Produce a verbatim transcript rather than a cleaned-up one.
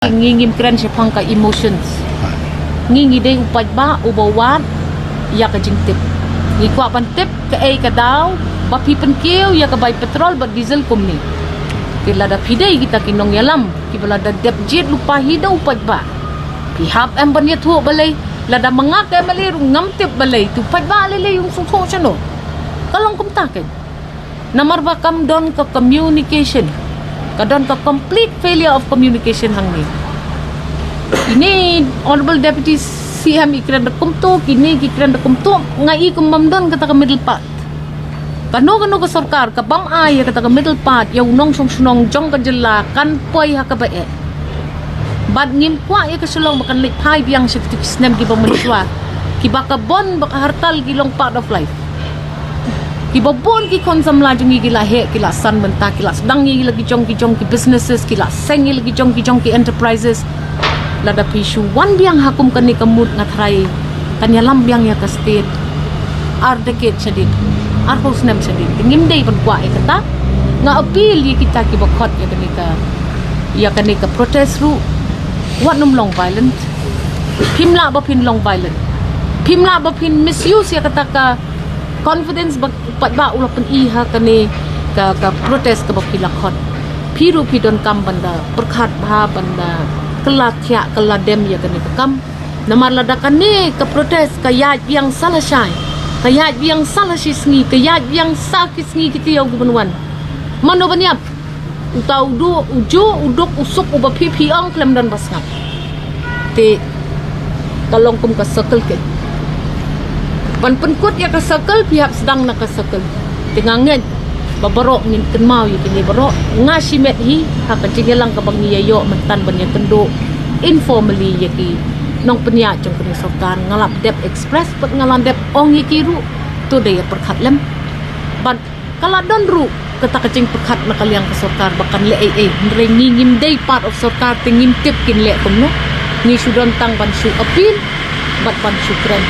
Ngi ngim kren shaphang ka emotions. Ngi ngi dei u paidbah uba wad ïa ka jingtip. Ngi kwah ban tip kaei ka daw ba phi pynkiew ïa ka bai petrol bad diesel kumne. Te lada phi dei kita ki nongïalam kiba lada dep jied lypa hi da u paidbah, phi hap em ban ïathuh balei? Lada ma nga ka M L A ruh ngam tip balei, te u paidbah lei lei un sngewthuh shano? Ka long kumta kein. Namar ba kam don ka communication. Ka don ka complete failure of communication hangne. Ine Honorable Deputy C M i kren da kumto, kine ki kren da kumto, nga i kum bym don kata ka middle path. Kano kano ka sorkar ka bym ai ïa kata ka middle path ïa u nongshong shnong jong ka jylla kan poi ha kaba eh. Bad ngim kwah ïa ka Shillong ba kan leit phai biang sha kito ki snem kiba mynshuwa, kiba ka bun ba ka hartal ki long part of life. Kiba bun ki khun samla jong ngi ki la heh, ki la san mynta, ki la sdang ïa la ki jong ki jong ki businesses, ki la seng ïa la ki jong ki jong ki enterprises. Lada phi shu wan biang ha kum kane ka mut, nga tharai kan ïalam biang ïa ka state ar decade shadien, arphew snem shadien. Te ngim dei ban kwah ïa kata. Nga appeal ïa kita kiba khot ïa kane ka, ïa kane ka protest ruh, wat nym long violent. Phim lah ba phin long violent. Phim lah ba phin misuse ïa kata ka confidence ba u paidbah u la pyni ha kane ka, ka protest kaba phi la khot. Phi ruh phi donkam ban da pyrkhat bha, ban da kylla thiah kylla dem ïa kane ka kam. Namar lada kane ka protest ka ïaid biang sa lashai, ka ïaid biang sa lashisngi, ka ïaid biang sa ki sngi ki taïew kiban wan, mano ban ïap? Uta u duk, u ju, u duk, u suk uba phi phi ong khlem don ba sngap. Te ka long kum ka circle kein. Ban pynkut ïa ka circle, phi hap sdang na ka circle. Te nga ngeit ba baroh ngin kynmaw ïa kine baroh. Nga shimet hi ha ka jingïalang kaba ngi ïa ïoh mynta ban ïakynduh informally ïa ki nongpynïaid jong kane ka sorkar. Nga la dep express bad nga la dep ong ïa ki ruh, to da ïa pyrkhat lem. Bad ka la don ruh kata ka jingpyrkhat na ka liang ka sorkar ba kan leh ei ei, hynrei ngi ngim dei part of sorkar, te ngim tip kin leh kumno. Ngi shu don tang ban shu appeal bad ban shu kren.